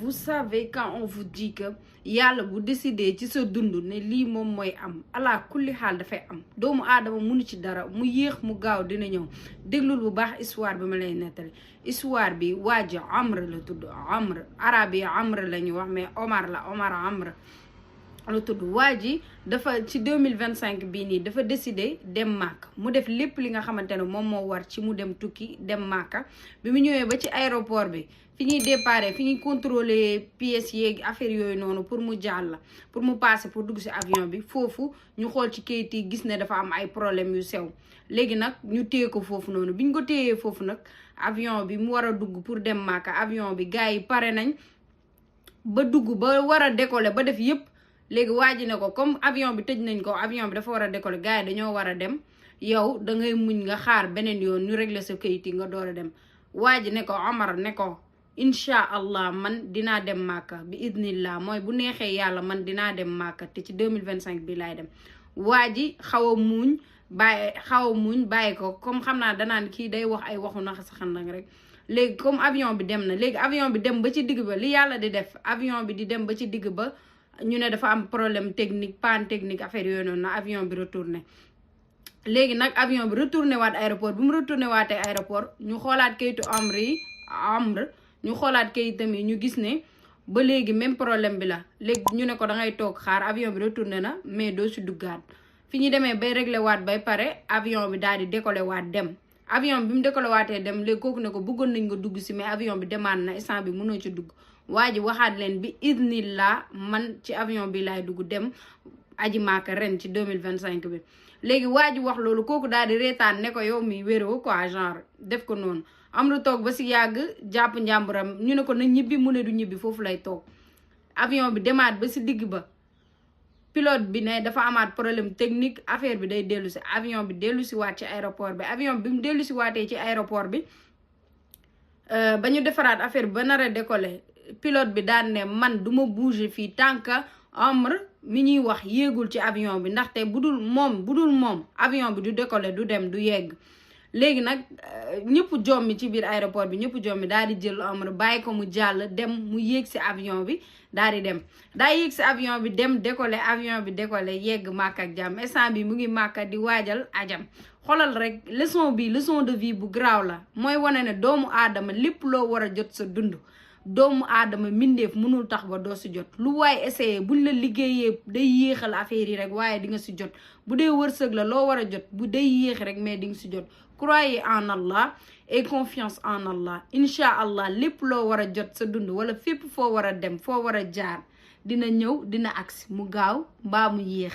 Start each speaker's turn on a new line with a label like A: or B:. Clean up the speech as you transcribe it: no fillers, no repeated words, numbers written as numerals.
A: vous savez quand on vous dit que yàlla bu décidé ci sa dund ne lii moom mooy am ala kulli xaal dafay am doomu aadama munu ci dara mu yéex mu gaaw dina ñëw déglul bu baax histoire bi ma lay nettali histoire bi waa ji Amr la tudd Amr arabe yi Amr la ñu wax mais Omar Amr la tudd waa ji dafa ci 2025 bii nii dafa décidé dem Màkka mu def lépp li nga xamante ne moom moo war ci mu dem tukki dem Màkka bi mu ñëwee ba ci aéroport bi fi ñuy déparé fi ñuy contrôler pièces yeeg affaire yooyu noonu pour mu jàll pour mu passer pour dugg si avion bi foofu ñu xool ci kayit yi gis ne dafa am ay problème yu sew léegi nag ñu téye ko foofu noonu biñ ko téyee foofu nag avion bi mu war a dugg pour dem Màkka avion bi gars yi pare nañ ba dugg ba war a décoller ba def yëpp léegi waa ji ne ko comme avion bi tëj nañ ko avion bi dafa war a décoller gars yi dañoo war a dem yow da ngay muñ nga xaar beneen yoon ñu régler sa kayit yi nga door a dem waa ji ne ko Omar ne ko incha allah man dinaa dem Màkka bi idnillah mooy bu neexee yàlla man dinaa dem Màkka te ci 2025 bi laay dem waa ji xaw a muñ bàyyi ko comme xam naa danaan kii day wax ay waxu naxa sa xandang rek léegi comme avion bi dem na léegi avion bi dem ba ci digg ba li yàlla di def avion bi di dem ba ci digg ba ñu ne dafa am problème technique panne technique affaire yooyu noonu na avion bi retourné léegi nag avion bi retourné waat aéroport bi mu retourné waatee aéroport ñu xoolaat kayitu Amr ñu xoolaat kayitam yi ñu gis ne ba léegi même problème bi la léegi ñu ne ko da ngay toog xaar avion bi retourné na mais doo si duggaat fi ñu demee bay réglé waat bay pare avion bi daal di décollé waat dem avion bi mu décollé waatee dem léegi kooku ne ko bëggoon nañ nga dugg si mais avion bi demande na instant bi mënoo ci dugg waa ji waxaat leen bi idnillah man ci avion bi laay dugg dem aji Màkka ren ci 2025 bi léegi waa ji wax loolu kooku daal di reetaan ne ko yow mi wéroo quoi genre def ko noonu am lu toog ba si yàgg jàpp njàmburam ñu ne ko na ñibbi mu ne du ñibbi foofu lay toog avion bi demaat ba si digg ba pilote bi ne dafa amaat problème technique affaire bi day dellu si avion bi dellu si waat ci aéroport bi avion bi mu dellu si waatee ci aéroport bi ba ñu defaraat affaire bi ba nar a décoller pilote bi daan ne man duma bouger fii tant que Amr mi ñuy wax yéegul ci avion bi ndaxte bu dul moom avion bi du décoller du dem du yegg léegi nag ñëpp jommi ci biir aéroport bi ñëpp jommi daal di jël Amr bàyyi ko mu jàll dem mu yéeg si avion bi daal di dem daa yéeg si avion bi dem décoller avion bi décoller yegg Màkka ak jàmm instant bi mu ngi Màkka di waajal ajam xoolal rek leçon de vie bu garaaw la mooy wane ne doomu aadama lépp loo war a jot sa dund doomu aadama mbindeef mënul tax ba doo si jot lu waaye essayé buñ la liggéeyee day yéexal affaire yi rek waaye di nga si jot bu dee wërsëg la loo war a jot bu day yéex rek mais di nga si jot croyez en Allah et confiance en Allah incha allah lépp loo war a jot sa dund wala fépp foo war a dem foo war a jaar dina ñëw dina agsi mu gaaw mbaa mu yéex